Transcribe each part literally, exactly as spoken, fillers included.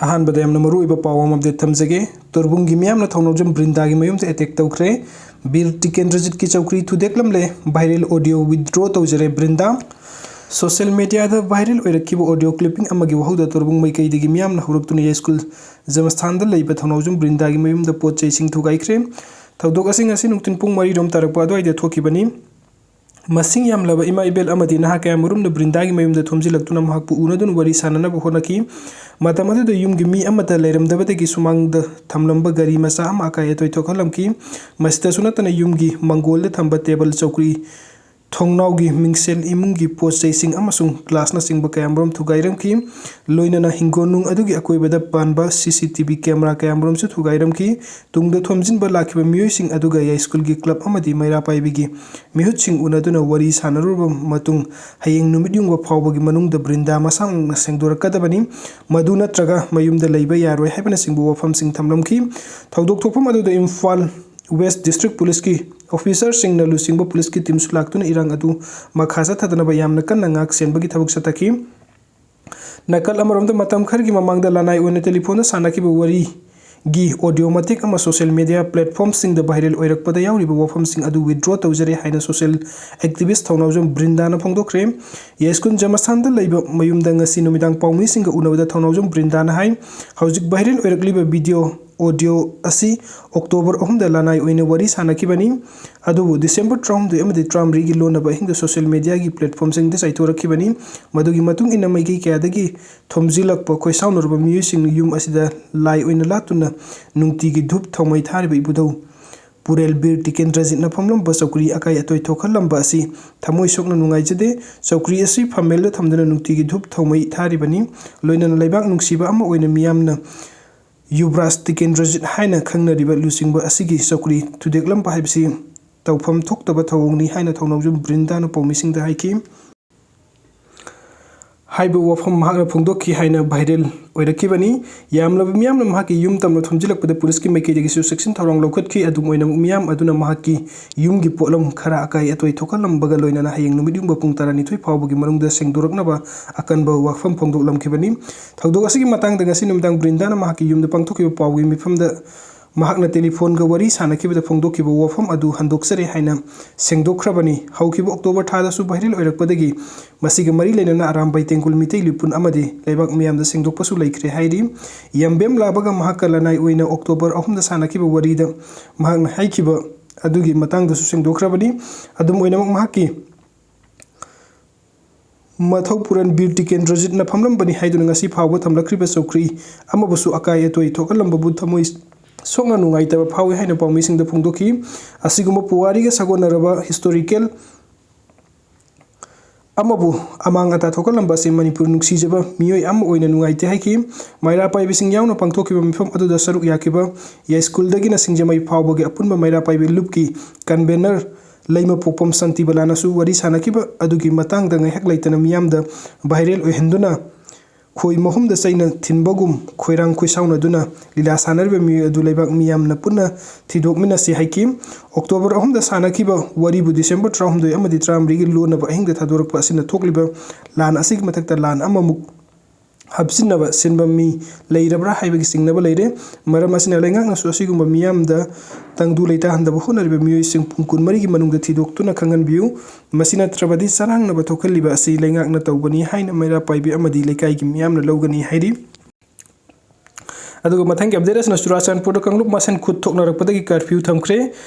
ꯑꯍꯥꯟꯕꯗ ꯌꯥꯝꯅ ꯃꯔꯨꯑꯣꯏꯕ ꯄꯥꯎ ꯑꯃ ꯑꯞꯗꯦꯠ ꯊꯝꯖꯒꯦ꯫ ꯇꯣꯔꯕꯨꯡꯒꯤ ꯃꯤꯌꯥꯝꯅ ꯊꯧꯅꯥꯎꯖꯝ ꯕ꯭ꯔꯤꯟꯗꯥꯒꯤ ꯃꯌꯨꯝꯗ ꯑꯦꯇꯦꯛ ꯇꯧꯈ꯭ꯔꯦ꯫ ꯕꯤꯔ ꯇꯤꯀꯦꯟꯗ꯭ꯔꯖꯤꯠꯀꯤ ꯆꯧꯀ꯭ꯔꯤ ꯊꯨꯗꯦꯛꯂꯝꯂꯦ꯫ ꯚꯥꯏꯔꯦꯜ ꯑꯣꯗꯤꯑꯣ ꯋꯤꯗ꯭ꯔꯣ ꯇꯧꯖꯔꯦ ꯕ꯭ꯔꯤꯟꯗꯥ꯫ ꯁꯣꯁꯤꯌꯦꯜ ꯃꯤꯗꯤꯌꯥꯗ ꯚꯥꯏꯔꯦꯜ ꯑꯣꯏꯔꯛꯈꯤꯕ ꯑꯣꯗꯤꯑꯣ ꯀ꯭ꯂꯤꯞꯄꯤꯡ ꯑꯃꯒꯤ ꯋꯥꯍꯧꯗ ꯇꯣꯔꯕꯨꯡ ꯃꯥꯏꯀꯩꯗꯒꯤ ꯃꯤꯌꯥꯝꯅ ꯍꯧꯔꯛꯇꯨꯅ ꯌꯥꯏꯁ꯭ꯀꯨꯜ ꯖꯃꯁꯊꯥꯟꯗ ꯂꯩꯕ ꯊꯧꯅꯥꯎꯖꯝ ꯕ꯭ꯔꯤꯟꯗꯥꯒꯤ ꯃꯌꯨꯝꯗ ꯄꯣꯠ ꯆꯩꯁꯤꯡ ꯊꯨꯒꯥꯏꯈ꯭ꯔꯦ꯫ ꯊꯧꯗꯣꯛ ꯑꯁꯤ ꯉꯁꯤ ꯅꯨꯡꯊꯤꯜ ꯄꯨꯡ ꯃꯔꯤꯔꯣꯝ ꯇꯥꯔꯛꯄ ꯑꯗꯨꯋꯥꯏꯗ ꯊꯣꯛꯈꯤꯕꯅꯤ꯫ ꯃꯁꯤꯡ ꯌꯥꯝꯂꯕ ꯏꯃꯥ ꯏꯕꯦꯜ ꯑꯃꯗꯤ ꯅꯍꯥ ꯀꯌꯥꯃꯔꯨꯝꯅ ꯕ꯭ꯔꯤꯟꯗꯥꯒꯤ ꯃꯌꯨꯝꯗ ꯊꯣꯝꯖꯤꯜꯂꯛꯇꯨꯅ ꯃꯍꯥꯛꯄꯨ ꯎꯅꯗꯨꯅ ꯋꯥꯔꯤ ꯁꯥꯟꯅꯅꯕ ꯍꯣꯠꯅꯈꯤ꯫ ꯃꯇꯝ ꯑꯗꯨꯗ ꯌꯨꯝꯒꯤ ꯃꯤ ꯑꯃꯠꯇ ꯂꯩꯔꯝꯗꯕꯗꯒꯤ ꯁꯨꯃꯥꯡꯗ ꯊꯝꯂꯝꯕ ꯒꯥꯔꯤ ꯃꯆꯥ ꯑꯃ ꯑꯀꯥꯏ ꯑꯇꯣꯏ ꯊꯣꯛꯍꯜꯂꯝꯈꯤ꯫ ꯃꯁꯤꯗꯁꯨ ꯅꯠꯇꯅ ꯌꯨꯝꯒꯤ ꯃꯪꯒꯣꯜꯗ ꯊꯝꯕ ꯇꯦꯕꯜ, ꯆꯧꯀ꯭ꯔꯤ, ꯊꯣꯡꯅꯥꯎꯒꯤ ꯃꯤꯡꯁꯦꯜ, ꯏꯃꯨꯡꯒꯤ ꯄꯣꯠ ꯆꯩꯁꯤꯡ ꯑꯃꯁꯨꯡ ꯒ꯭ꯂꯥꯁꯅꯆꯤꯡꯕ ꯀꯌꯥꯃꯔꯨꯝ ꯊꯨꯒꯥꯏꯔꯝꯈꯤ꯫ ꯂꯣꯏꯅꯅ ꯍꯤꯡꯒꯣꯜꯅꯨꯡ ꯑꯗꯨꯒꯤ ꯑꯀꯣꯏꯕꯗ ꯄꯥꯟꯕ ꯁꯤ ꯁꯤ ꯇꯤ ꯚꯤ ꯀꯦꯃꯦꯔꯥ ꯀꯌꯥꯃꯔꯨꯝꯁꯨ ꯊꯨꯒꯥꯏꯔꯝꯈꯤ꯫ ꯇꯨꯡꯗ ꯊꯣꯝꯖꯤꯟꯕ ꯂꯥꯛꯈꯤꯕ ꯃꯤꯑꯣꯏꯁꯤꯡ ꯑꯗꯨꯒ ꯌꯥꯏꯁ꯭ꯀꯨꯜꯒꯤ ꯀ꯭ꯂꯕ ꯑꯃꯗꯤ ꯃꯩꯔꯥ ꯄꯥꯏꯕꯤꯒꯤ ꯃꯤꯍꯨꯠꯁꯤꯡ ꯎꯅꯗꯨꯅ ꯋꯥꯔꯤ ꯁꯥꯟꯅꯔꯨꯔꯕ ꯃꯇꯨꯡ, ꯍꯌꯦꯡ ꯅꯨꯃꯤꯠ ꯌꯨꯡꯕ ꯐꯥꯎꯕꯒꯤ ꯃꯅꯨꯡꯗ ꯕ꯭ꯔꯤꯟꯗꯥ ꯃꯁꯥꯃꯛꯅ ꯁꯦꯡꯗꯣꯔꯛꯀꯗꯕꯅꯤ꯫ ꯃꯗꯨ ꯅꯠꯇ꯭ꯔꯒ ꯃꯌꯨꯝꯗ ꯂꯩꯕ ꯌꯥꯔꯣꯏ ꯍꯥꯏꯕꯅꯆꯤꯡꯕ ꯋꯥꯐꯝꯁꯤꯡ ꯊꯝꯂꯝꯈꯤ꯫ ꯊꯧꯗꯣꯛ ꯊꯣꯛꯐꯝ ꯑꯗꯨꯗ ꯏꯝꯐꯥꯜ ꯋꯦꯁ꯭ꯠ ꯗꯤꯁꯇ꯭ꯔꯤꯛ ꯄꯨꯂꯤꯁꯀꯤ ꯑꯣꯐꯤꯁꯔꯁꯤꯡꯅ ꯂꯨꯆꯤꯡꯕ ꯄꯨꯂꯤꯁꯀꯤ ꯇꯤꯝꯁꯨ ꯂꯥꯛꯇꯨꯅ ꯏꯔꯥꯡ ꯑꯗꯨ ꯃꯈꯥ ꯆꯠꯊꯗꯅꯕ ꯌꯥꯝꯅ ꯀꯟꯅ ꯉꯥꯛ ꯁꯦꯟꯕꯒꯤ ꯊꯕꯛ ꯆꯠꯊꯈꯤ꯫ ꯅꯥꯀꯜ ꯑꯃꯔꯣꯝꯗ, ꯃꯇꯝ ꯈꯔꯒꯤ ꯃꯃꯥꯡꯗ ꯂꯅꯥꯏ ꯑꯣꯏꯅ ꯇꯦꯂꯤꯐꯣꯟꯗ ꯁꯥꯟꯅꯈꯤꯕ ꯋꯥꯔꯤꯒꯤ ꯑꯣꯗꯤꯑꯣ ꯃꯇꯦꯛ ꯑꯃ ꯁꯣꯁꯤꯌꯦꯜ ꯃꯤꯗꯤꯌꯥ ꯄ꯭ꯂꯦꯠꯐꯣꯔꯝꯁꯤꯡꯗ ꯚꯥꯏꯔꯦꯜ ꯑꯣꯏꯔꯛꯄꯗ ꯌꯥꯎꯔꯤꯕ ꯋꯥꯐꯝꯁꯤꯡ ꯑꯗꯨ ꯋꯤꯗ꯭ꯔꯣ ꯇꯧꯖꯔꯦ ꯍꯥꯏꯅ ꯁꯣꯁꯤꯌꯦꯜ ꯑꯦꯛꯇꯤꯚꯤꯁ꯭ꯠ ꯊꯧꯅꯥꯎꯖꯝ ꯕ꯭ꯔꯤꯟꯗꯥꯅ ꯐꯣꯡꯗꯣꯛꯈ꯭ꯔꯦ꯫ ꯌꯥꯏꯁ꯭ꯀꯨꯜ ꯖꯃꯁꯊꯥꯟꯗ ꯂꯩꯕ ꯃꯌꯨꯝꯗ ꯉꯁꯤ ꯅꯨꯃꯤꯗꯥꯡ ꯄꯥꯎꯃꯤꯁꯤꯡꯒ ꯎꯅꯕꯗ ꯊꯧꯅꯥꯎꯖꯝ ꯕ꯭ꯔꯤꯟꯗꯥꯅ ꯍꯥꯏ, ꯍꯧꯖꯤꯛ ꯚꯥꯏꯔꯦꯜ ꯑꯣꯏꯔꯛꯂꯤꯕ ꯚꯤꯗꯤꯑꯣ ꯑꯣꯗꯤꯑꯣ ꯑꯁꯤ ꯑꯣꯛꯇꯣꯕꯔ ꯑꯍꯨꯝꯗ ꯂꯅꯥꯏ ꯑꯣꯏꯅ ꯋꯥꯔꯤ ꯁꯥꯟꯅꯈꯤꯕꯅꯤ, ꯑꯗꯨꯕꯨ ꯗꯤꯁꯦꯝꯕꯔ ꯇꯔꯥꯍꯨꯝꯗꯣꯏ ꯑꯃꯗꯤ ꯇꯔꯥꯃꯔꯤꯒꯤ ꯂꯣꯟꯅꯕ ꯑꯍꯤꯡꯗ ꯁꯣꯁꯤꯌꯦꯜ ꯃꯤꯗꯤꯌꯥꯒꯤ ꯄ꯭ꯂꯦꯠꯐꯣꯔꯝꯁꯤꯡꯗ ꯆꯥꯏꯊꯣꯔꯛꯈꯤꯕꯅꯤ꯫ ꯃꯗꯨꯒꯤ ꯃꯇꯨꯡ ꯏꯟꯅ ꯃꯥꯏꯀꯩ ꯀꯌꯥꯗꯒꯤ ꯊꯣꯝꯖꯤꯜꯂꯛꯄ ꯈꯣꯏꯁꯥꯎꯅꯔꯕ ꯃꯤꯑꯣꯏꯁꯤꯡꯅ ꯌꯨꯝ ꯑꯁꯤꯗ ꯂꯥꯏ ꯑꯣꯏꯅ ꯂꯥꯠꯇꯨꯅ ꯅꯨꯡꯇꯤꯒꯤ ꯙꯨꯞ ꯊꯥꯎꯃꯩ ꯊꯥꯔꯤꯕ ꯏꯕꯨꯙꯧ ꯄꯨꯔꯦꯜ ꯕꯤꯔ ꯇꯤꯀꯦꯟꯗ꯭ꯔꯖꯤꯠꯅ ꯐꯝꯂꯝꯕ ꯆꯧꯀ꯭ꯔꯤ ꯑꯀꯥꯏ ꯑꯇꯣꯏ ꯊꯣꯛꯍꯜꯂꯝꯕ ꯑꯁꯤ ꯊꯃꯣꯏ ꯁꯣꯛꯅ ꯅꯨꯡꯉꯥꯏꯖꯗꯦ꯫ ꯆꯧꯀ꯭ꯔꯤ ꯑꯁꯤ ꯐꯝꯃꯦꯜꯗ ꯊꯝꯗꯨꯅ ꯅꯨꯡꯇꯤꯒꯤ ꯙꯨꯞ ꯊꯥꯎꯃꯩ ꯊꯥꯔꯤꯕꯅꯤ꯫ ꯂꯣꯏꯅꯅ ꯂꯩꯕꯥꯛ ꯅꯨꯡꯁꯤꯕ ꯑꯃ ꯑꯣꯏꯅ ꯃꯤꯌꯥꯝꯅ ꯌꯨꯕ꯭ꯔꯥꯖ ꯇꯤꯀꯦꯟꯗ꯭ꯔꯖꯤꯠ ꯍꯥꯏꯅ ꯈꯪꯅꯔꯤꯕ ꯂꯨꯆꯤꯡꯕ ꯑꯁꯤꯒꯤ ꯆꯧꯀ꯭ꯔꯤ ꯊꯨꯗꯦꯛꯂꯝꯕ ꯍꯥꯏꯕꯁꯤ ꯇꯧꯐꯝ ꯊꯣꯛꯇꯕ ꯊꯧꯑꯣꯡꯅꯤ ꯍꯥꯏꯅ ꯊꯧꯅꯥꯎꯖꯝ ꯕ꯭ꯔꯤꯟꯗꯥꯅ ꯄꯥꯎꯃꯤꯁꯤꯡꯗ ꯍꯥꯏꯈꯤ꯫ ꯍꯥꯏꯕ ꯋꯥꯐꯝ ꯃꯍꯥꯛꯅ ꯐꯣꯡꯗꯣꯛꯈꯤ ꯍꯥꯏꯅ viral ꯑꯣꯏꯔꯛꯈꯤꯕꯅꯤ꯫ ꯌꯥꯝꯂꯕ ꯃꯤꯌꯥꯝꯅ ꯃꯍꯥꯛꯀꯤ ꯌꯨꯝ ꯇꯝꯅ ꯊꯣꯝꯖꯤꯜꯂꯛꯄꯗ ꯄꯨꯂꯤꯁꯀꯤ ꯃꯥꯏꯀꯩꯗꯒꯤꯁꯨ ꯆꯦꯛꯁꯤꯟ ꯊꯧꯔꯥꯡ ꯂꯧꯈꯠꯈꯤ꯫ ꯑꯗꯨꯝ ꯑꯣꯏꯅꯃꯛ, ꯃꯤꯌꯥꯝ ꯑꯗꯨꯅ ꯃꯍꯥꯛꯀꯤ ꯌꯨꯝꯒꯤ ꯄꯣꯠꯂꯝ ꯈꯔ ꯑꯀꯥꯏ ꯑꯇꯣꯏ ꯊꯣꯛꯍꯜꯂꯝꯕꯒ ꯂꯣꯏꯅꯅ ꯍꯌꯦꯡ ꯅꯨꯃꯤꯠ ꯌꯨꯡꯕ ꯄꯨꯡ ꯇꯔꯥꯅꯤꯊꯣꯏ ꯐꯥꯎꯕꯒꯤ ꯃꯅꯨꯡꯗ ꯁꯦꯡꯗꯣꯔꯛꯅꯕ ꯑꯀꯟꯕ ꯋꯥꯐꯝ ꯐꯣꯡꯗꯣꯛꯂꯝꯈꯤꯕꯅꯤ꯫ ꯊꯧꯗꯣꯛ ꯑꯁꯤꯒꯤ ꯃꯇꯥꯡꯗ ꯉꯁꯤ ꯅꯨꯃꯤꯗꯥꯡ ꯕ꯭ꯔꯤꯟꯗꯥꯅ ꯃꯍꯥꯛꯀꯤ ꯌꯨꯝꯗ ꯄꯥꯡꯊꯣꯛꯈꯤꯕ ꯄꯥꯎꯒꯤ ꯃꯤꯐꯝꯗ ꯃꯍꯥꯛꯅ ꯇꯦꯂꯤꯐꯣꯟꯒ ꯋꯥꯔꯤ ꯁꯥꯅꯈꯤꯕꯗ ꯐꯣꯡꯗꯣꯛꯈꯤꯕ ꯋꯥꯐꯝ ꯑꯗꯨ ꯍꯟꯗꯣꯛꯆꯔꯦ ꯍꯥꯏꯅ ꯁꯦꯡꯗꯣꯛꯈ꯭ꯔꯕꯅꯤ꯫ ꯍꯧꯈꯤꯕ ꯑꯣꯛꯇꯣꯕꯔ ꯊꯥꯗꯁꯨ viral ꯑꯣꯏꯔꯛꯄꯗꯒꯤ ꯃꯁꯤꯒ ꯃꯔꯤ ꯂꯩꯅꯅ ꯑꯔꯥꯝꯕꯥꯏ ꯇꯦꯡꯒꯨꯜ ꯃꯤꯇꯩ ꯂꯨꯄꯨꯟ ꯑꯃꯗꯤ ꯂꯩꯕꯥꯛ ꯃꯤꯌꯥꯝꯗ ꯁꯦꯡꯗꯣꯛꯄꯁꯨ ꯂꯩꯈ꯭ꯔꯦ ꯍꯥꯏꯔꯤ꯫ ꯌꯥꯝꯕꯦꯝ ꯂꯥꯕꯒ ꯃꯍꯥꯛꯀ ꯂꯅꯥꯏ ꯑꯣꯏꯅ ꯑꯣꯛꯇꯣꯕꯔ ꯑꯍꯨꯝꯗ ꯁꯥꯟꯅꯈꯤꯕ ꯋꯥꯔꯤꯗ ꯃꯍꯥꯛꯅ ꯍꯥꯏꯈꯤꯕ ꯑꯗꯨꯒꯤ ꯃꯇꯥꯡꯗꯁꯨ ꯁꯦꯡꯗꯣꯛꯈ꯭ꯔꯕꯅꯤ꯫ ꯑꯗꯨꯝ ꯑꯣꯏꯅꯃꯛ, ꯃꯍꯥꯛꯀꯤ ꯃꯊꯧ ꯄꯨꯔꯟꯕꯤꯔ ꯇꯤꯀꯦꯟꯗ꯭ꯔꯖꯤꯠꯅ ꯐꯝꯂꯝꯕꯅꯤ ꯍꯥꯏꯗꯨꯅ ꯉꯁꯤ ꯐꯥꯎꯕ ꯊꯝꯂꯛꯈ꯭ꯔꯤꯕ ꯆꯧꯀ꯭ꯔꯤ ꯑꯃꯕꯨꯁꯨ ꯑꯀꯥꯏ ꯑꯇꯣꯏ ꯊꯣꯛꯍꯜꯂꯝꯕꯕꯨ ꯊꯃꯣꯏ ꯁꯣꯛꯅ ꯅꯨꯡꯉꯥꯏꯇꯕ ꯐꯥꯎꯏ ꯍꯥꯏꯅ ꯄꯥꯎꯃꯤꯁꯤꯡꯗ ꯐꯣꯡꯗꯣꯛꯈꯤ꯫ ꯑꯁꯤꯒꯨꯝꯕ ꯄꯨꯋꯥꯔꯤꯒ ꯁꯥꯒꯣꯟꯅꯔꯕ historical ꯑꯃꯕꯨ ꯑꯃꯥꯡ ꯑꯇꯥ ꯊꯣꯛꯍꯜꯂꯝꯕ ꯑꯁꯤ ꯃꯅꯤꯄꯨꯔ ꯅꯨꯡꯁꯤꯖꯕ ꯃꯤꯑꯣꯏ ꯑꯃ ꯑꯣꯏꯅ ꯅꯨꯡꯉꯥꯏꯇꯦ ꯍꯥꯏꯈꯤ꯫ ꯃꯩꯔꯥ ꯄꯥꯏꯕꯤꯁꯤꯡ ꯌꯥꯎꯅ ꯄꯥꯡꯊꯣꯛꯈꯤꯕ ꯃꯤꯐꯝ ꯑꯗꯨꯗ ꯁꯔꯨꯛ ꯌꯥꯈꯤꯕ ꯌꯥꯏꯁ꯭ꯀꯨꯜꯗꯒꯤꯅ ꯁꯤꯡꯖꯃꯩ ꯐꯥꯎꯕꯒꯤ ꯑꯄꯨꯟꯕ ꯃꯩꯔꯥ ꯄꯥꯏꯕꯤ ꯂꯨꯞꯀꯤ convener ꯂꯩꯃꯄꯣꯛꯄꯝ ꯁꯥꯟꯇꯤꯕꯂꯥꯅꯁꯨ ꯋꯥꯔꯤ ꯁꯥꯅꯈꯤꯕ ꯑꯗꯨꯒꯤ ꯃꯇꯥꯡꯗ ꯉꯥꯏꯍꯥꯛ ꯂꯩꯇꯅ ꯃꯤꯌꯥꯝꯗ viral ꯑꯣꯏꯍꯟꯗꯨꯅ ꯈꯣꯏ ꯃꯍꯨꯝꯗ ꯆꯩꯅ ꯊꯤꯟꯕꯒꯨꯝ ꯈꯣꯏꯔꯥꯡ ꯈꯣꯏꯁꯥꯎꯅꯗꯨꯅ ꯂꯤꯂꯥ ꯁꯥꯟꯅꯔꯤꯕ ꯃꯤꯑꯣꯏ ꯑꯗꯨ ꯂꯩꯕꯥꯛ ꯃꯤꯌꯥꯝꯅ ꯄꯨꯟꯅ ꯊꯤꯗꯣꯛꯃꯤꯟꯅꯁꯤ ꯍꯥꯏꯈꯤ꯫ ꯑꯣꯛꯇꯣꯕꯔ ꯑꯍꯨꯝꯗ ꯁꯥꯟꯅꯈꯤꯕ ꯋꯥꯔꯤꯕꯨ ꯗꯤꯁꯦꯝꯕꯔ ꯇꯔꯥꯍꯨꯝꯗꯣꯏ ꯑꯃꯗꯤ ꯇꯔꯥꯃꯔꯤꯒꯤ ꯂꯣꯟꯅꯕ ꯑꯍꯤꯡꯗ ꯊꯥꯗꯣꯔꯛꯄ ꯑꯁꯤꯅ ꯊꯣꯛꯂꯤꯕ ꯂꯥꯟ ꯑꯁꯤꯒꯤ ꯃꯊꯛꯇ ꯂꯥꯟ ꯑꯃꯃꯨꯛ ꯍꯥꯞꯆꯤꯟꯅꯕ ꯁꯤꯟꯕ ꯃꯤ ꯂꯩꯔꯕ꯭ꯔꯥ ꯍꯥꯏꯕꯒꯤ ꯆꯤꯡꯅꯕ ꯂꯩꯔꯦ꯫ ꯃꯔꯝ ꯑꯁꯤꯅ ꯂꯩꯉꯥꯛꯅꯁꯨ ꯑꯁꯤꯒꯨꯝꯕ ꯃꯤꯌꯥꯝꯗ ꯇꯪꯗꯨ ꯂꯩꯇꯥꯍꯟꯗꯕ ꯍꯣꯠꯅꯔꯤꯕ ꯃꯤꯑꯣꯏꯁꯤꯡ ꯄꯨꯡ ꯀꯨꯟꯃꯔꯤꯒꯤ ꯃꯅꯨꯡꯗ ꯊꯤꯗꯣꯛꯇꯨꯅ ꯈꯪꯍꯟꯕꯤꯌꯨ꯫ ꯃꯁꯤ ꯅꯠꯇ꯭ꯔꯕꯗꯤ ꯆꯔꯥꯡꯅꯕ ꯊꯣꯛꯍꯜꯂꯤꯕ ꯑꯁꯤ ꯂꯩꯉꯥꯛꯅ ꯇꯧꯕꯅꯤ ꯍꯥꯏꯅ ꯃꯩꯔꯥ ꯄꯥꯏꯕꯤ ꯑꯃꯗꯤ ꯂꯩꯀꯥꯏꯒꯤ ꯃꯤꯌꯥꯝꯅ ꯂꯧꯒꯅꯤ ꯍꯥꯏꯔꯤ꯫ ꯑꯗꯨꯒ ꯃꯊꯪꯒꯤ update ꯑꯁꯤꯅ ꯆꯨꯔꯥꯆꯥꯟꯄꯨꯔꯗ ꯀꯥꯡꯂꯨꯞ ꯃꯁꯦꯟ ꯈꯨꯠ ꯊꯣꯛꯅꯔꯛꯄꯗꯒꯤ curfew ꯊꯝꯈ꯭ꯔꯦ꯫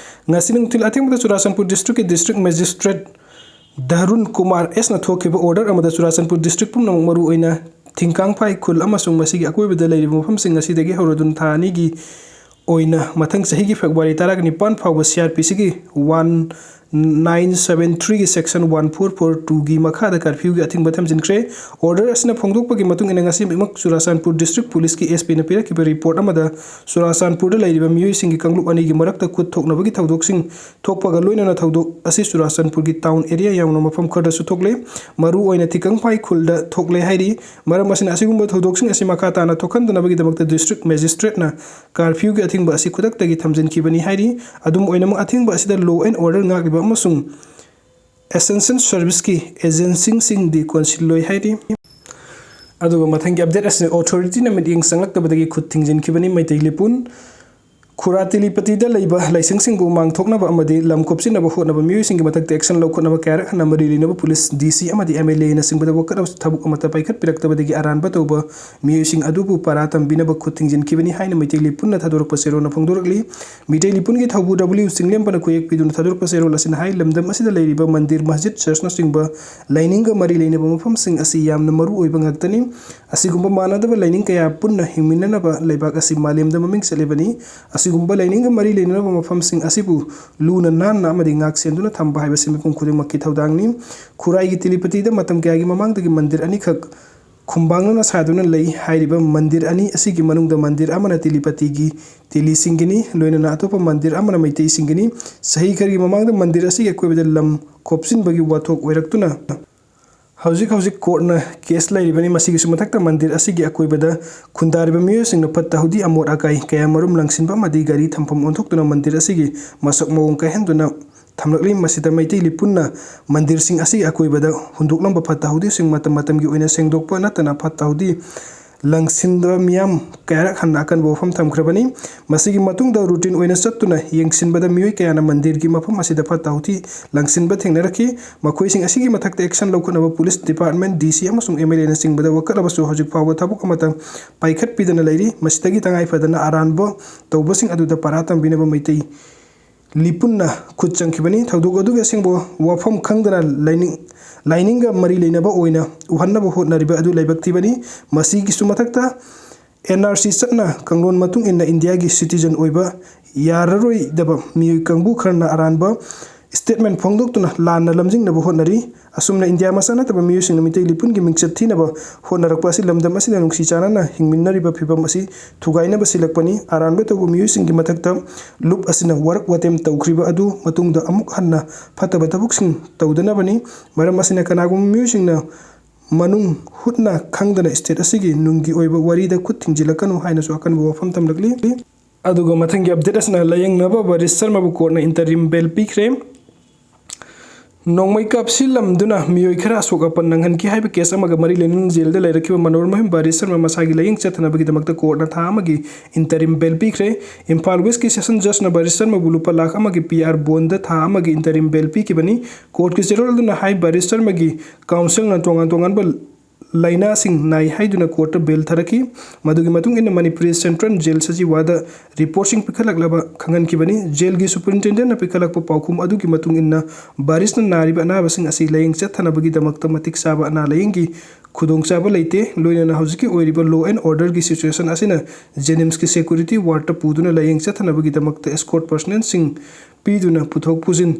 ꯉꯁꯤ ꯅꯨꯡꯊꯤꯜ ꯑꯊꯦꯡꯕꯗ ꯆꯨꯔꯥꯆꯥꯟꯄꯨꯔ districtꯀꯤ district magistrate ꯙꯔꯨꯟ ꯀꯨꯃꯥꯔ ꯑꯦꯁꯅ ꯊꯣꯛꯈꯤꯕ order ꯑꯃꯗ ꯆꯨꯔꯥꯆꯥꯟꯄꯨꯔ district ꯄꯨꯝꯅꯃꯛ, ꯃꯔꯨꯑꯣꯏꯅ ꯊꯤꯡꯀꯥꯡꯐꯥꯏ ꯈꯨꯜ ꯑꯃꯁꯨꯡ ꯃꯁꯤꯒꯤ ꯑꯀꯣꯏꯕꯗ ꯂꯩꯔꯤꯕ ꯃꯐꯝꯁꯤꯡ ꯑꯁꯤꯗꯒꯤ ꯍꯧꯔꯗꯨꯅ ꯊꯥ ꯑꯅꯤꯒꯤ ꯑꯣꯏꯅ ꯃꯊꯪ ꯆꯍꯤꯒꯤ February ꯇꯔꯥꯒ ꯅꯤꯄꯥꯟ ꯐꯥꯎꯕ CRPCꯒꯤ one nine seven three ꯒꯤ section one four four two ꯒꯤ ꯃꯈꯥꯗ curfew ꯒꯤ ꯑꯊꯤꯡꯕ ꯊꯝꯖꯤꯟꯈ꯭ꯔꯦ꯫ Order ꯑꯁꯤꯅ ꯐꯣꯡꯗꯣꯛꯄꯒꯤ ꯃꯇꯨꯡ ꯏꯟꯅ, ꯉꯁꯤꯃꯛ ꯆꯨꯔꯥꯆꯥꯟꯄꯨꯔ district police ꯀꯤ S P ꯅ ꯄꯤꯔꯛꯈꯤꯕ report ꯑꯃꯗ, ꯆꯨꯔꯥꯆꯥꯟꯄꯨꯔꯗ ꯂꯩꯔꯤꯕ ꯃꯤꯑꯣꯏꯁꯤꯡꯒꯤ ꯀꯥꯡꯂꯨꯞ ꯑꯅꯤꯒꯤ ꯃꯔꯛꯇ ꯈꯨꯠ ꯊꯣꯛꯅꯕꯒꯤ ꯊꯧꯗꯣꯛꯁꯤꯡ ꯊꯣꯛꯄꯒ ꯂꯣꯏꯅꯅ ꯊꯧꯗꯣꯛ ꯑꯁꯤ ꯆꯨꯔꯥꯆꯥꯟꯄꯨꯔꯒꯤ town area ꯌꯥꯎꯅ ꯃꯐꯝ ꯈꯔꯗꯁꯨ ꯊꯣꯛꯂꯦ꯫ ꯃꯔꯨ ꯑꯣꯏꯅ ꯊꯤꯀꯪꯐꯥꯏ ꯈꯨꯜꯗ ꯊꯣꯛꯂꯦ ꯍꯥꯏꯔꯤ꯫ ꯃꯔꯝ ꯑꯁꯤꯅ, ꯑꯁꯤꯒꯨꯝꯕ ꯊꯧꯗꯣꯛꯁꯤꯡ ꯑꯁꯤ ꯃꯈꯥ ꯇꯥꯅ ꯊꯣꯛꯍꯟꯗꯅꯕꯒꯤꯗꯃꯛꯇ district magistrate ꯅ curfew ꯒꯤ ꯑꯊꯤꯡꯕ ꯑꯁꯤ ꯈꯨꯗꯛꯇꯒꯤ ꯊꯝꯖꯤꯟꯈꯤꯕꯅꯤ ꯍꯥꯏꯔꯤ꯫ ꯑꯗꯨꯝ ꯑꯣꯏꯅꯃꯛ, ꯑꯊꯤꯡꯕ ꯑꯁꯤꯗ law and order ꯉꯥꯛꯂꯤꯕ ꯑꯃꯁꯨꯡ essential service ꯀꯤ agency ꯁꯤꯡꯗꯤ ꯀꯣꯟꯁꯤꯜꯂꯣꯏ ꯍꯥꯏꯔꯤ꯫ ꯑꯗꯨꯒ ꯃꯊꯪꯒꯤ update ꯑꯁꯤꯅ, authority ꯅ ꯃꯤꯠꯌꯦꯡ ꯆꯪꯂꯛꯇꯕꯗꯒꯤ ꯈꯨꯠ ꯊꯤꯡꯖꯤꯟꯈꯤꯕꯅꯤ ꯃꯩꯇꯩ ꯂꯤꯄꯨꯟ꯫ ꯈꯨꯔꯥ ꯇꯤꯂꯤꯄꯇꯤꯗ ꯂꯩꯕ ꯂꯥꯏꯁꯪꯁꯤꯡꯕꯨ ꯃꯥꯡꯊꯣꯛꯅꯕ ꯑꯃꯗꯤ ꯂꯝ ꯀꯣꯞꯁꯤꯟꯅꯕ ꯍꯣꯠꯅꯕ ꯃꯤꯑꯣꯏꯁꯤꯡꯒꯤ ꯃꯊꯛꯇ action ꯂꯧꯈꯠꯅꯕ ꯀꯌꯥꯔꯛ ꯍꯟꯅ ꯃꯔꯤ ꯂꯩꯅꯕ police, D C ꯑꯃꯗꯤ M L A ꯅꯆꯤꯡꯕꯗ ꯋꯥꯀꯠꯅꯕ ꯊꯕꯛ ꯑꯃꯠꯇ ꯄꯥꯏꯈꯠꯄꯤꯔꯛꯇꯕꯗꯒꯤ ꯑꯔꯥꯟꯕ ꯇꯧꯕ ꯃꯤꯑꯣꯏꯁꯤꯡ ꯑꯗꯨꯕꯨ ꯄꯔꯥ ꯇꯝꯕꯤꯅꯕ ꯈꯨꯠ ꯊꯤꯡꯖꯤꯟꯈꯤꯕꯅꯤ ꯍꯥꯏꯅ ꯃꯩꯇꯩ ꯂꯤꯄꯨꯟꯅ ꯊꯥꯗꯣꯔꯛꯄ ꯆꯦꯔꯣꯜꯅ ꯐꯣꯡꯗꯣꯔꯛꯂꯤ꯫ ꯃꯤꯇꯩ ꯂꯤꯄꯨꯟꯒꯤ ꯊꯧꯕꯨ W ꯆꯤꯡꯂꯦꯝꯕꯅ ꯈꯨꯌꯦꯛ ꯄꯤꯗꯨꯅ ꯊꯥꯗꯣꯔꯛꯄ ꯆꯦꯔꯣꯜ ꯑꯁꯤꯅ ꯍꯥꯏ, ꯂꯝꯗꯝ ꯑꯁꯤꯗ ꯂꯩꯔꯤꯕ ꯃꯟꯗꯤꯔ, ꯃꯁꯖꯤꯗ, church ꯅꯆꯤꯡꯕ ꯂꯥꯏꯅꯤꯡꯒ ꯃꯔꯤ ꯂꯩꯅꯕ ꯃꯐꯝꯁꯤꯡ ꯑꯁꯤ ꯌꯥꯝꯅ ꯃꯔꯨ ꯑꯣꯏꯕ ꯉꯥꯛꯇꯅꯤ꯫ ꯑꯁꯤꯒꯨꯝꯕ ꯃꯥꯟꯅꯗꯕ ꯂꯥꯏꯅꯤꯡ ꯀꯌꯥ ꯄꯨꯟꯅ ꯍꯤꯡꯃꯤꯟꯅꯅꯕ ꯂꯩꯕꯥꯛ ꯑꯁꯤ ꯃꯥꯂꯦꯝꯗ ꯃꯃꯤꯡ ꯆꯠꯂꯤꯕꯅꯤ꯫ ꯑꯁꯤꯒꯨꯝꯕ ꯂꯥꯏꯅꯤꯡꯒ ꯃꯔꯤ ꯂꯩꯅꯔꯕ ꯃꯐꯝꯁꯤꯡ ꯑꯁꯤꯕꯨ ꯂꯨꯅ ꯅꯥꯟꯅ ꯑꯃꯗꯤ ꯉꯥꯛ ꯁꯦꯟꯗꯨꯅ ꯊꯝꯕ ꯍꯥꯏꯕꯁꯤ ꯃꯤꯄꯨꯝ ꯈꯨꯗꯤꯡꯃꯛꯀꯤ ꯊꯧꯗꯥꯡꯅꯤ꯫ ꯈꯨꯔꯥꯏꯒꯤ ꯇꯤꯂꯤꯄꯇꯤꯗ ꯃꯇꯝ ꯀꯌꯥꯒꯤ ꯃꯃꯥꯡꯗꯒꯤ ꯃꯟꯗꯤꯔ ꯑꯅꯤꯈꯛ ꯈꯨꯝꯕꯥꯡꯅꯅ ꯁꯥꯗꯨꯅ ꯂꯩ꯫ ꯍꯥꯏꯔꯤꯕ ꯃꯟꯗꯤꯔ ꯑꯅꯤ ꯑꯁꯤꯒꯤ ꯃꯅꯨꯡꯗ ꯃꯟꯗꯤꯔ ꯑꯃꯅ ꯇꯤꯂꯤꯄꯇꯤꯒꯤ ꯇꯤꯂꯤꯁꯤꯡꯒꯤꯅꯤ, ꯂꯣꯏꯅꯅ ꯑꯇꯣꯞꯄ ꯃꯟꯗꯤꯔ ꯑꯃꯅ ꯃꯩꯇꯩꯁꯤꯡꯒꯤꯅꯤ꯫ ꯆꯍꯤ ꯈꯔꯒꯤ ꯃꯃꯥꯡꯗ ꯃꯟꯗꯤꯔ ꯑꯁꯤꯒꯤ ꯑꯀꯣꯏꯕꯗ ꯂꯝ ꯈꯣꯞꯆꯤꯟꯕꯒꯤ ꯋꯥꯊꯣꯛ ꯑꯣꯏꯔꯛꯇꯨꯅ ꯍꯧꯖꯤꯛ ꯍꯧꯖꯤꯛ court ꯅ case ꯂꯩꯔꯤꯕꯅꯤ꯫ ꯃꯁꯤꯒꯤꯁꯨ ꯃꯊꯛꯇ ꯃꯟꯗꯤꯔ ꯑꯁꯤꯒꯤ ꯑꯀꯣꯏꯕꯗ ꯈꯨꯟꯗꯥꯔꯤꯕ ꯃꯤꯑꯣꯏꯁꯤꯡꯅ ꯐꯠꯇ ꯍꯥꯎꯗꯤ, ꯑꯃꯣꯠ ꯑꯀꯥꯏ ꯀꯌꯥ ꯃꯔꯨꯝ ꯂꯪꯁꯤꯟꯕ ꯑꯃꯗꯤ ꯒꯥꯔꯤ ꯊꯝꯐꯝ ꯑꯣꯟꯊꯣꯛꯇꯨꯅ ꯃꯟꯗꯤꯔ ꯑꯁꯤꯒꯤ ꯃꯁꯛ ꯃꯑꯣꯡ ꯀꯥꯏꯍꯟꯗꯨꯅ ꯊꯝꯂꯛꯂꯤ꯫ ꯃꯁꯤꯗ ꯃꯩꯇꯩ ꯂꯤꯄꯨꯟꯅ ꯃꯟꯗꯤꯔꯁꯤꯡ ꯑꯁꯤꯒꯤ ꯑꯀꯣꯏꯕꯗ ꯍꯨꯟꯗꯣꯛꯂꯝꯕ ꯐꯠꯇ ꯍꯥꯎꯗꯤꯁꯤꯡ ꯃꯇꯝ ꯃꯇꯝꯒꯤ ꯑꯣꯏꯅ ꯁꯦꯡꯗꯣꯛꯄ ꯅꯠꯇꯅ ꯐꯠꯇ ꯍꯥꯎꯗꯤ ꯂꯪꯁꯤꯟꯕ ꯃꯤꯌꯥꯝ ꯀꯌꯥꯔꯛ ꯍꯟꯅ ꯑꯀꯟꯕ ꯋꯥꯐꯝ ꯊꯝꯈ꯭ꯔꯕꯅꯤ꯫ ꯃꯁꯤꯒꯤ ꯃꯇꯨꯡꯗ routine ꯑꯣꯏꯅ ꯆꯠꯇꯨꯅ ꯌꯦꯡꯁꯤꯟꯕꯗ ꯃꯤꯑꯣꯏ ꯀꯌꯥꯅ ꯃꯟꯗꯤꯔꯒꯤ ꯃꯐꯝ ꯑꯁꯤꯗ ꯐꯠꯇ ꯍꯥꯎꯗꯤ ꯂꯪꯁꯤꯟꯕ ꯊꯦꯡꯅꯔꯛꯈꯤ꯫ ꯃꯈꯣꯏꯁꯤꯡ ꯑꯁꯤꯒꯤ ꯃꯊꯛꯇ action ꯂꯧꯈꯠꯅꯕ police department, D C ꯑꯃꯁꯨꯡ M L A ꯅꯆꯤꯡꯕꯗ ꯋꯥꯀꯠꯂꯕꯁꯨ ꯍꯧꯖꯤꯛ ꯐꯥꯎꯕ ꯊꯕꯛ ꯑꯃꯠꯇ ꯄꯥꯏꯈꯠꯄꯤꯗꯅ ꯂꯩꯔꯤ꯫ ꯃꯁꯤꯗꯒꯤ ꯇꯉꯥꯏ ꯐꯗꯅ ꯑꯔꯥꯟꯕ ꯇꯧꯕꯁꯤꯡ ꯑꯗꯨꯗ ꯄꯔꯥ ꯇꯝꯕꯤꯅꯕ ꯃꯩꯇꯩ ꯂꯤꯄꯨꯟꯅ ꯈꯨꯠ ꯆꯪꯈꯤꯕꯅꯤ꯫ ꯊꯧꯗꯣꯛ ꯑꯗꯨꯒꯤ ꯑꯁꯦꯡꯕ ꯋꯥꯐꯝ ꯈꯪꯗꯅ ꯂꯥꯏꯅꯤꯡ-, ꯂꯥꯏꯅꯤꯡꯒ ꯃꯔꯤ ꯂꯩꯅꯕ ꯑꯣꯏꯅ ꯎꯍꯟꯅꯕ ꯍꯣꯠꯅꯔꯤꯕ ꯑꯗꯨ ꯂꯥꯏꯕꯛ ꯊꯤꯕꯅꯤ꯫ ꯃꯁꯤꯒꯤꯁꯨ ꯃꯊꯛꯇ N R C ꯆꯠꯅ ꯀꯥꯡꯂꯣꯟ ꯃꯇꯨꯡ ꯏꯟꯅ ꯏꯟꯗꯤꯌꯥꯒꯤ citizen ꯑꯣꯏꯕ ꯌꯥꯔꯔꯣꯏꯗꯕ ꯃꯤꯑꯣꯏ ꯀꯥꯡꯕꯨ ꯈꯔꯅ ꯑꯔꯥꯟꯕ statement ꯐꯣꯡꯗꯣꯛꯇꯨꯅ ꯂꯥꯟꯅ ꯂꯝꯖꯤꯡꯅꯕ ꯍꯣꯠꯅꯔꯤ꯫ ꯑꯁꯨꯝꯅ ꯏꯟꯗꯤꯌꯥ ꯃꯆꯥ ꯅꯠꯇꯕ ꯃꯤꯑꯣꯏꯁꯤꯡꯅ ꯃꯤꯇꯩ ꯂꯤꯄꯨꯟꯒꯤ ꯃꯤꯡꯆꯠ ꯊꯤꯅꯕ ꯍꯣꯠꯅꯔꯛꯄ ꯑꯁꯤ ꯂꯝꯗꯝ ꯑꯁꯤꯗ ꯅꯨꯡꯁꯤ ꯆꯥꯟꯅꯅ ꯍꯤꯡꯃꯤꯟꯅꯔꯤꯕ ꯐꯤꯕꯝ ꯑꯁꯤ ꯊꯨꯒꯥꯏꯅꯕ ꯁꯤꯜꯂꯛꯄꯅꯤ꯫ ꯑꯔꯥꯟꯕ ꯇꯧꯕ ꯃꯤꯑꯣꯏꯁꯤꯡꯒꯤ ꯃꯊꯛꯇ ꯂꯨꯞ ꯑꯁꯤꯅ ꯋꯥꯔꯛ ꯋꯥꯇꯦꯝ ꯇꯧꯈ꯭ꯔꯤꯕ ꯑꯗꯨ ꯃꯇꯨꯡꯗ ꯑꯃꯨꯛ ꯍꯟꯅ ꯐꯠꯇꯕ ꯊꯕꯛꯁꯤꯡ ꯇꯧꯗꯅꯕꯅꯤ꯫ ꯃꯔꯝ ꯑꯁꯤꯅ ꯀꯅꯥꯒꯨꯝꯕ ꯃꯤꯑꯣꯏꯁꯤꯡꯅ ꯃꯅꯨꯡ ꯍꯨꯠꯅ ꯈꯪꯗꯅ state ꯑꯁꯤꯒꯤ ꯅꯨꯡꯒꯤ ꯑꯣꯏꯕ ꯋꯥꯔꯤꯗ ꯈꯨꯠ ꯊꯤꯡꯖꯤꯜꯂꯛꯀꯅꯨ ꯍꯥꯏꯅꯁꯨ ꯑꯀꯟꯕ ꯋꯥꯐꯝ ꯊꯝꯂꯛꯂꯤ꯫ ꯑꯗꯨꯒ ꯃꯊꯪꯒꯤ update ꯑꯁꯤꯅ ꯂꯥꯏꯌꯦꯡꯅꯕ ꯕꯥꯔꯤꯁ ꯁꯔꯃꯕꯨ courtꯅ interim bail ꯄꯤꯈ꯭ꯔꯦ꯫ ꯅꯣꯡꯃꯩ ꯀꯥꯞꯁꯤꯜꯂꯝꯗꯨꯅ ꯃꯤꯑꯣꯏ ꯈꯔ ꯑꯁꯣꯛ ꯑꯄꯟ ꯅꯪꯍꯟꯈꯤ ꯍꯥꯏꯕ case ꯑꯃꯒ ꯃꯔꯤ ꯂꯩꯅꯅ jailꯗ ꯂꯩꯔꯛꯈꯤꯕ ꯃꯅꯣꯔꯃꯍꯤꯝ ꯕꯥꯔꯤꯁ ꯁꯔꯃ ꯃꯁꯥꯒꯤ ꯂꯥꯏꯌꯦꯡ ꯆꯠꯊꯅꯕꯒꯤꯗꯃꯛꯇ courtꯅ ꯊꯥ ꯑꯃꯒꯤ interim bail ꯄꯤꯈ꯭ꯔꯦ꯫ ꯏꯝꯐꯥꯜ Westꯀꯤ session judgeꯅ ꯕꯥꯔꯤꯁ ꯁꯔꯃꯕꯨ ꯂꯨꯄꯥ ꯂꯥꯈ ꯑꯃꯒꯤ P R bondꯗ ꯊꯥ ꯑꯃꯒꯤ interim bail ꯄꯤꯈꯤꯕꯅꯤ꯫ Courtꯀꯤ ꯆꯦꯔꯣꯜ ꯑꯗꯨꯅ ꯍꯥꯏ, ꯕꯥꯔꯤꯁ ꯁꯔꯃꯒꯤ counselꯅ ꯇꯣꯉꯥꯟ ꯇꯣꯉꯥꯟꯕ ꯂꯥꯏꯅꯥꯁꯤꯡ ꯅꯥꯏ ꯍꯥꯏꯗꯨꯅ courtꯇ bail ꯊꯥꯔꯛꯈꯤ꯫ ꯃꯗꯨꯒꯤ ꯃꯇꯨꯡ ꯏꯟꯅ ꯃꯅꯤꯄꯨꯔꯤ Central Jail ꯁꯖꯤꯋꯥꯗ reportꯁꯤꯡ ꯄꯤꯈꯠꯂꯛꯂꯕ ꯈꯪꯍꯟꯈꯤꯕꯅꯤ꯫ Jailꯒꯤ superintendentꯅ ꯄꯤꯈꯠꯂꯛꯄ ꯄꯥꯎꯈꯨꯝ ꯑꯗꯨꯒꯤ ꯃꯇꯨꯡ ꯏꯟꯅ ꯕꯥꯔꯤꯁꯅ ꯅꯥꯔꯤꯕ ꯑꯅꯥꯕꯁꯤꯡ ꯑꯁꯤ ꯂꯥꯏꯌꯦꯡ ꯆꯠꯊꯅꯕꯒꯤꯗꯃꯛꯇ ꯃꯇꯤꯛ ꯆꯥꯕ ꯑꯅꯥ ꯂꯥꯏꯌꯦꯡꯒꯤ ꯈꯨꯗꯣꯡꯆꯥꯕ ꯂꯩꯇꯦ꯫ ꯂꯣꯏꯅꯅ ꯍꯧꯖꯤꯛꯀꯤ ꯑꯣꯏꯔꯤꯕ law and orderꯒꯤ situation ꯑꯁꯤꯅ JNIMSꯀꯤ security wardꯇ ꯄꯨꯗꯨꯅ ꯂꯥꯏꯌꯦꯡ ꯆꯠꯊꯅꯕꯒꯤꯗꯃꯛꯇ escort personnelꯁꯤꯡ ꯄꯤꯗꯨꯅ ꯄꯨꯊꯣꯛ ꯄꯨꯁꯤꯟ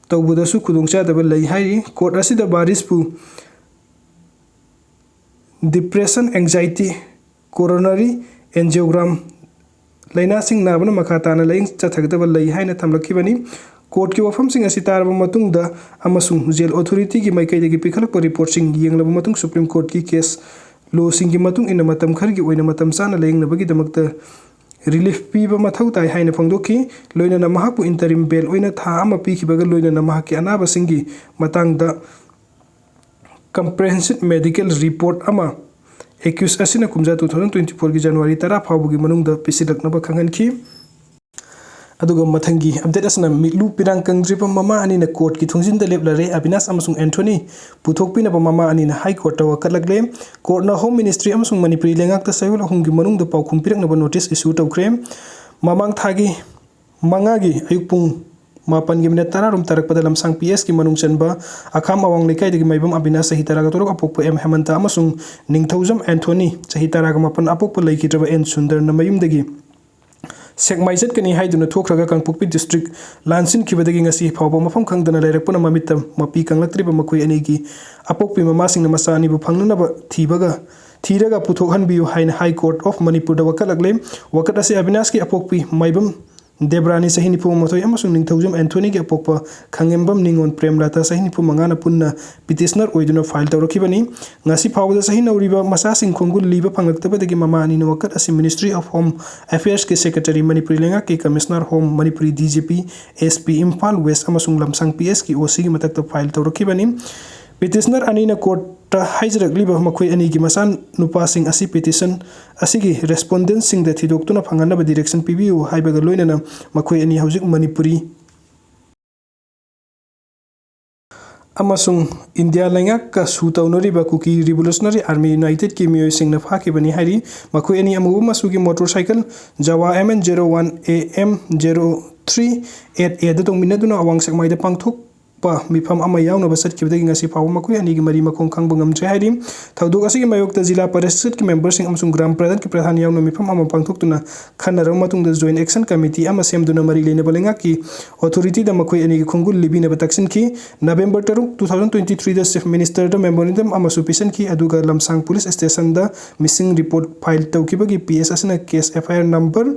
ꯇꯧꯕꯗꯁꯨ ꯈꯨꯗꯣꯡꯆꯥꯗꯕ ꯂꯩ ꯍꯥꯏꯔꯤ꯫ Court ꯑꯁꯤꯗ ꯕꯥꯔꯤꯁꯄꯨ depression, anxiety, coronary angiogram ꯂꯥꯏꯅꯥꯁꯤꯡ ꯅꯥꯕꯅ ꯃꯈꯥ ꯇꯥꯅ ꯂꯥꯏꯌꯦꯡ ꯆꯠꯊꯒꯗꯕ ꯂꯩ ꯍꯥꯏꯅ ꯊꯝꯂꯛꯈꯤꯕꯅꯤ꯫ Courtꯀꯤ ꯋꯥꯐꯝꯁꯤꯡ ꯑꯁꯤ ꯇꯥꯔꯕ ꯃꯇꯨꯡꯗ ꯑꯃꯁꯨꯡ jail authorityꯒꯤ ꯃꯥꯏꯀꯩꯗꯒꯤ ꯄꯤꯈꯠꯂꯛꯄ reportꯁꯤꯡ ꯌꯦꯡꯂꯕ ꯃꯇꯨꯡ Supreme Courtꯀꯤ case lawꯁꯤꯡꯒꯤ ꯃꯇꯨꯡ ꯏꯟꯅ ꯃꯇꯝ ꯈꯔꯒꯤ ꯑꯣꯏꯅ ꯃꯇꯝ ꯆꯥꯅ ꯂꯥꯏꯌꯦꯡꯅꯕꯒꯤꯗꯃꯛꯇ relief ꯄꯤꯕ ꯃꯊꯧ ꯇꯥꯏ ꯍꯥꯏꯅ ꯐꯣꯡꯗꯣꯛꯈꯤ꯫ ꯂꯣꯏꯅꯅ ꯃꯍꯥꯛꯄꯨ interim bail ꯑꯣꯏꯅ ꯊꯥ ꯑꯃ ꯄꯤꯈꯤꯕꯒ ꯂꯣꯏꯅꯅ ꯃꯍꯥꯛꯀꯤ ꯑꯅꯥꯕꯁꯤꯡꯒꯤ ꯃꯇꯥꯡꯗ comprehensive medical report ꯑꯃ accused ꯑꯁꯤꯅ ꯀꯨꯝꯖꯥ two thousand twenty fourꯒꯤ January ꯇꯔꯥ ꯐꯥꯎꯕꯒꯤ ꯃꯅꯨꯡꯗ ꯄꯤꯁꯤꯜꯂꯛꯅꯕ ꯈꯪꯍꯟꯈꯤ꯫ ꯑꯗꯨꯒ ꯃꯊꯪꯒꯤ update ꯑꯁꯤꯅ ꯃꯤꯠꯂꯨ ꯄꯤꯔꯥꯡ ꯀꯪꯗ꯭ꯔꯤꯕ ꯃꯃꯥ ꯑꯅꯤꯅ courtꯀꯤ ꯊꯣꯡꯖꯤꯟꯗ ꯂꯦꯞꯂꯔꯦ꯫ ꯑꯕꯤꯅꯥꯁ ꯑꯃꯁꯨꯡ ꯑꯦꯟꯊꯣꯅꯤ ꯄꯨꯊꯣꯛꯄꯤꯅꯕ ꯃꯃꯥ ꯑꯅꯤꯅ High Courtꯇ ꯋꯥꯀꯠꯂꯛꯂꯦ꯫ Courtꯅ Home Ministry ꯑꯃꯁꯨꯡ ꯃꯅꯤꯄꯨꯔꯤ ꯂꯩꯉꯥꯛꯇ ꯆꯌꯣꯜ ꯑꯍꯨꯝꯒꯤ ꯃꯅꯨꯡꯗ ꯄꯥꯎꯈꯨꯝ ꯄꯤꯔꯛꯅꯕ notice issue ꯇꯧꯈ꯭ꯔꯦ꯫ ꯃꯃꯥꯡ ꯊꯥꯒꯤ ꯃꯉꯥꯒꯤ ꯑꯌꯨꯛ ꯄꯨꯡ ꯃꯥꯄꯟꯒꯤ minute ꯇꯔꯥꯔꯣꯝ ꯇꯥꯔꯛꯄꯗ ꯂꯝꯁꯥꯡ P Sꯀꯤ ꯃꯅꯨꯡ ꯆꯟꯕ ꯑꯈꯥꯝ ꯑꯋꯥꯡ ꯂꯩꯀꯥꯏꯗꯒꯤ ꯃꯥꯏꯕꯝ ꯑꯕꯤꯅꯥꯁ, ꯆꯍꯤ ꯇꯔꯥꯒ ꯇꯔꯨꯛ, ꯑꯄꯣꯛꯄ ꯑꯦꯝ ꯍꯦꯃꯟꯇ ꯑꯃꯁꯨꯡ ꯅꯤꯡꯊꯧꯖꯝ ꯑꯦꯟꯊꯣꯅꯤ, ꯆꯍꯤ ꯇꯔꯥꯒ ꯃꯥꯄꯟ, ꯑꯄꯣꯛꯄ ꯂꯩꯈꯤꯗ꯭ꯔꯕ ꯑꯦꯟ ꯁꯨꯟꯗꯔꯅ ꯃꯌꯨꯝꯗꯒꯤ ꯁꯦꯛꯃꯥꯏ ꯆꯠꯀꯅꯤ ꯍꯥꯏꯗꯨꯅ ꯊꯣꯛꯈ꯭ꯔꯒ ꯀꯥꯡꯄꯣꯛꯄꯤ ꯗꯤꯁꯇ꯭ꯔꯤꯛ ꯂꯥꯟꯁꯤꯟꯈꯤꯕꯗꯒꯤ ꯉꯁꯤ ꯐꯥꯎꯕ ꯃꯐꯝ ꯈꯪꯗꯅ ꯂꯩꯔꯛꯄꯅ ꯃꯃꯤꯠꯇ ꯃꯄꯤ ꯀꯪꯂꯛꯇ꯭ꯔꯤꯕ ꯃꯈꯣꯏ ꯑꯅꯤꯒꯤ ꯑꯄꯣꯛꯄꯤ ꯃꯃꯥꯁꯤꯡꯅ ꯃꯆꯥ ꯑꯅꯤꯕꯨ ꯐꯪꯅꯅꯕ ꯊꯤꯕꯒ ꯊꯤꯔꯒ ꯄꯨꯊꯣꯛꯍꯟꯕꯤꯌꯨ ꯍꯥꯏꯅ High Court of ꯃꯅꯤꯄꯨꯔꯗ ꯋꯥꯀꯠꯂꯛꯂꯦ꯫ ꯋꯥꯀꯠ ꯑꯁꯤ ꯑꯕꯤꯅꯥꯁꯀꯤ ꯑꯄꯣꯛꯄꯤ ꯃꯥꯏꯕꯝ ꯗꯦꯕ꯭ꯔꯥꯅꯤ, ꯆꯍꯤ ꯅꯤꯐꯨ ꯃꯥꯊꯣꯏ, ꯑꯃꯁꯨꯡ ꯅꯤꯡꯊꯧꯖꯝ ꯑꯦꯟꯊꯣꯅꯤꯒꯤ ꯑꯄꯣꯛꯄ ꯈꯥꯉꯦꯝꯕꯝ ꯅꯤꯉꯣꯜ ꯄ꯭ꯔꯦꯝꯂꯥꯇꯥ, ꯆꯍꯤ ꯅꯤꯐꯨ ꯃꯉꯥꯅ ꯄꯨꯟꯅ ꯄꯤꯇꯤꯁꯅꯔ ꯑꯣꯏꯗꯨꯅ ꯐꯥꯏꯜ ꯇꯧꯔꯛꯈꯤꯕꯅꯤ꯫ ꯉꯁꯤ ꯐꯥꯎꯕꯗ ꯆꯍꯤ ꯅꯧꯔꯤꯕ ꯃꯆꯥꯁꯤꯡ ꯈꯣꯡꯒꯨꯜ ꯂꯤꯕ ꯐꯪꯂꯛꯇꯕꯗꯒꯤ ꯃꯃꯥ ꯑꯅꯤꯅ ꯋꯥꯀꯠ ꯑꯁꯤ Ministry of Home Affairsꯀꯤ ꯁꯦꯀ꯭ꯔꯦꯇꯔꯤ, ꯃꯅꯤꯄꯨꯔꯤ ꯂꯩꯉꯥꯛꯀꯤ commissioner home, Manipuri D G P, S P Imphal west ꯑꯃꯁꯨꯡ ꯂꯝꯁꯥꯡ ꯄꯤ ꯑꯦꯁꯀꯤ ꯑꯣ ꯁꯤꯒꯤ ꯃꯊꯛꯇ ꯐꯥꯏꯜ ꯇꯧꯔꯛꯈꯤꯕꯅꯤ꯫ ꯄꯤꯇꯤꯁꯅꯔ ꯑꯅꯤꯅ ꯀꯣꯔꯠꯇ ꯍꯥꯏꯖꯔꯛꯂꯤꯕ ꯃꯈꯣꯏ ꯑꯅꯤꯒꯤ ꯃꯆꯥꯅꯨꯄꯥꯁꯤꯡ ꯑꯁꯤ ꯄꯤꯇꯤꯁꯟ ꯑꯁꯤꯒꯤ ꯔꯦꯁꯄꯣꯟꯗꯦꯟꯁꯤꯡꯗ ꯊꯤꯗꯣꯛꯇꯨꯅ ꯐꯪꯍꯟꯅꯕ ꯗꯤꯔꯦꯛꯁꯟ ꯄꯤꯕꯤꯌꯨ ꯍꯥꯏꯕꯒ ꯂꯣꯏꯅꯅ ꯃꯈꯣꯏ ꯑꯅꯤ ꯍꯧꯖꯤꯛ ꯃꯅꯤꯄꯨꯔꯤ ꯑꯃꯁꯨꯡ ꯏꯟꯗꯤꯌꯥ ꯂꯩꯉꯥꯛꯀ ꯁꯨ ꯇꯧꯅꯔꯤꯕ ꯀꯨꯀꯤ ꯔꯤꯚꯣꯂꯨꯁꯅꯔꯤ ꯑꯥꯔꯃꯤ ꯌꯨꯅꯥꯏꯇꯦꯗꯀꯤ ꯃꯤꯑꯣꯏꯁꯤꯡꯅ ꯐꯥꯈꯤꯕꯅꯤ ꯍꯥꯏꯔꯤ꯫ ꯃꯈꯣꯏ ꯑꯅꯤ ꯑꯃꯨꯕ ꯃꯆꯨꯒꯤ motor cycle Jawa M N zero one A M zero three eight Aꯗ ꯇꯣꯡꯃꯤꯟꯅꯗꯨꯅ ꯑꯋꯥꯡ ꯁꯦꯛꯃꯥꯏꯗ ꯄꯥꯡꯊꯣꯛꯄ ꯃꯤꯐꯝ ꯑꯃ ꯌꯥꯎꯅꯕ ꯆꯠꯈꯤꯕꯗꯒꯤ ꯉꯁꯤ ꯐꯥꯎꯕ ꯃꯈꯣꯏ ꯑꯅꯤꯒꯤ ꯃꯔꯤ ꯃꯈꯣꯡ ꯈꯪꯕ ꯉꯝꯗ꯭ꯔꯦ ꯍꯥꯏꯔꯤ꯫ ꯊꯧꯗꯣꯛ ꯑꯁꯤꯒꯤ ꯃꯥꯌꯣꯛꯇ ꯖꯤꯂꯥ ꯄꯔꯤꯁꯗꯀꯤ ꯃꯦꯝꯕꯔꯁꯤꯡ ꯑꯃꯁꯨꯡ ꯒ꯭ꯔꯥꯝ ꯄ꯭ꯔꯙꯥꯟꯒꯤ ꯄ꯭ꯔꯙꯥꯟ ꯌꯥꯎꯅ ꯃꯤꯐꯝ ꯑꯃ ꯄꯥꯡꯊꯣꯛꯇꯨꯅ ꯈꯟꯅꯔꯕ ꯃꯇꯨꯡꯗ ꯖꯣꯏꯟ ꯑꯦꯛꯁꯟ ꯀꯃꯤꯇꯤ ꯑꯃ ꯁꯦꯝꯗꯨꯅ ꯃꯔꯤ ꯂꯩꯅꯕ ꯂꯩꯉꯥꯛꯀꯤ ꯑꯣꯊꯣꯔꯤꯇꯤꯗ ꯃꯈꯣꯏ ꯑꯅꯤꯒꯤ ꯈꯣꯡꯒꯨꯜ ꯂꯤꯕꯤꯅꯕ ꯇꯛꯁꯤꯟꯈꯤ꯫ ꯅꯕꯦꯝꯕꯔ ꯇꯔꯨꯛ, two thousand twenty threeꯗ ꯆꯤꯐ ꯃꯤꯅꯤꯁꯇꯔꯗ ꯃꯦꯃꯣꯔꯦꯟꯗꯝ ꯑꯃꯁꯨ ꯄꯤꯁꯤꯟꯈꯤ, ꯑꯗꯨꯒ ꯂꯝꯁꯥꯡ ꯄꯨꯂꯤꯁ ꯁ꯭ꯇꯦꯁꯟꯗ ꯃꯤꯁꯤꯡ ꯔꯤꯄꯣꯔꯠ ꯐꯥꯏꯜ ꯇꯧꯈꯤꯕꯒꯤ ꯄꯤ ꯑꯦꯁ ꯑꯁꯤꯅ ꯀꯦꯁ ꯑꯦꯐ ꯑꯥꯏ ꯑꯥꯔ ꯅꯝꯕꯔ